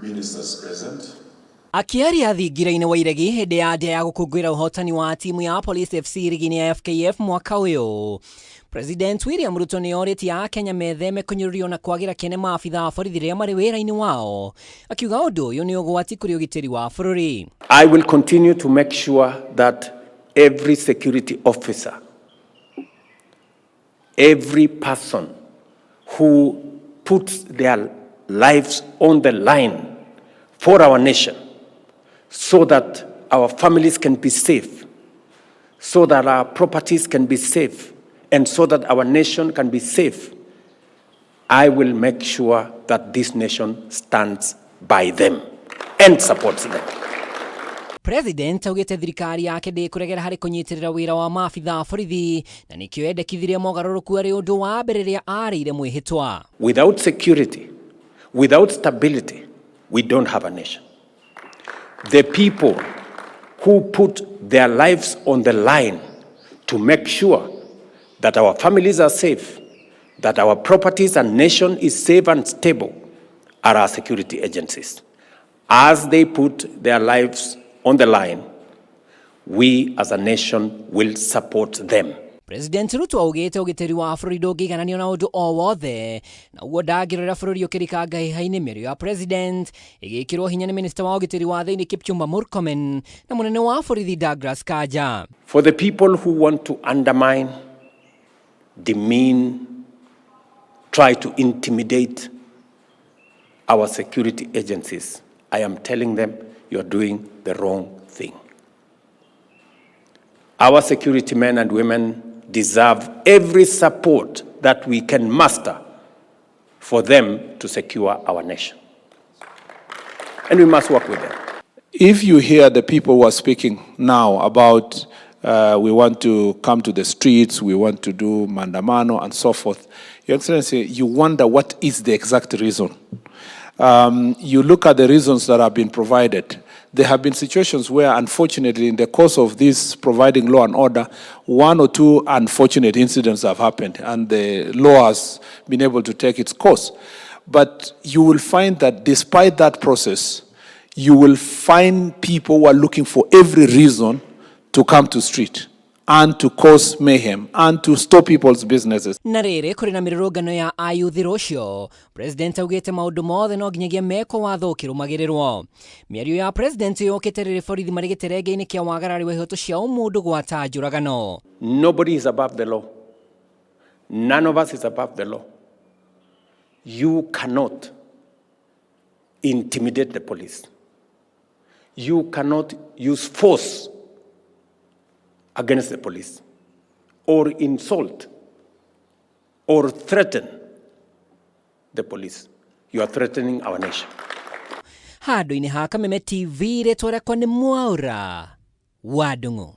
Ministers present. Akĩaria thingira-inĩ wa Iregi hĩndĩ ya ndĩa ya gũkũngũĩra ũhotani wa timu ya Police FC rigi-inĩ ya FKF mwaka ũyũ, President William Ruto nĩ orĩtie Akenya metheme kũnyũrũrio na kwagĩra kĩene maabitha a borithi rĩrĩa marĩ wĩra-inĩ wao, akiuga ũndũ ũyũ nĩ ũgwati kũrĩ ũgitĩri wa bũrũri. I will continue to make sure that every security officer, every person who puts their lives on the line for our nation so that our families can be safe, so that our properties can be safe, and so that our nation can be safe, I will make sure that this nation stands by them and supports them. President augĩte thirikari yake ndĩkũregera harĩ kũnyitĩrĩra wĩra wa maabitha a borithi na nĩkĩo endekithirie mogarũrũku arĩ ũndũ wa mbere rĩrĩa arĩire mwĩhĩtwa. Without security, without stability, we don't have a nation. The people who put their lives on the line to make sure that our families are safe, that our properties and nation is safe and stable, are our security agencies. As they put their lives on the line, we as a nation will support them. President Ruto augĩte ũgitĩri wa bũrũri ndũngĩigananio na ũndũ o wothe na ũguo ndangĩrora bũrũri ũkĩrika ngahĩha-inĩ. Mĩario ya president ĩgĩkĩrwo hinya nĩ minista wa ũgitĩri wa thĩinĩ Kipchumba Murkomen na mũnene wa borithi Douglas Kanja. For the people who want to undermine, demean, try to intimidate our security agencies, I am telling them, you are doing the wrong thing. Our security men and women deserve every support that we can muster for them to secure our nation. And we must work with them. If you hear the people who are speaking now about we want to come to the streets, we want to do maandamano and so forth, Your Excellency, you wonder what is the exact reason. You look at the reasons that have been provided. There have been situations where, unfortunately, in the course of this providing law and order, one or two unfortunate incidents have happened, and the law has been able to take its course. But you will find that despite that process, you will find people who are looking for every reason to come to street and to cause mayhem and to stop people's businesses. Na rĩrĩ kũrĩ na mĩrũrũngano ya ayuthi rũcio, president augĩte maũndũ mothe no nginyagia mekwo watho ũkĩrũmagĩrĩrwo. Mĩario ya president yũkĩte rĩrĩ borithi marĩ gĩterenge-inĩ kĩa wagarari wa ihoto cia ũmũndũ gwata njũragano. Nobody is above the law. None of us is above the law. You cannot intimidate the police. You cannot use force against the police or insult or threaten the police. You are threatening our nation. Handũ-inĩ ha Kameme TV, rĩtwa rĩakwa nĩ Mwaũra wa Ndung'u.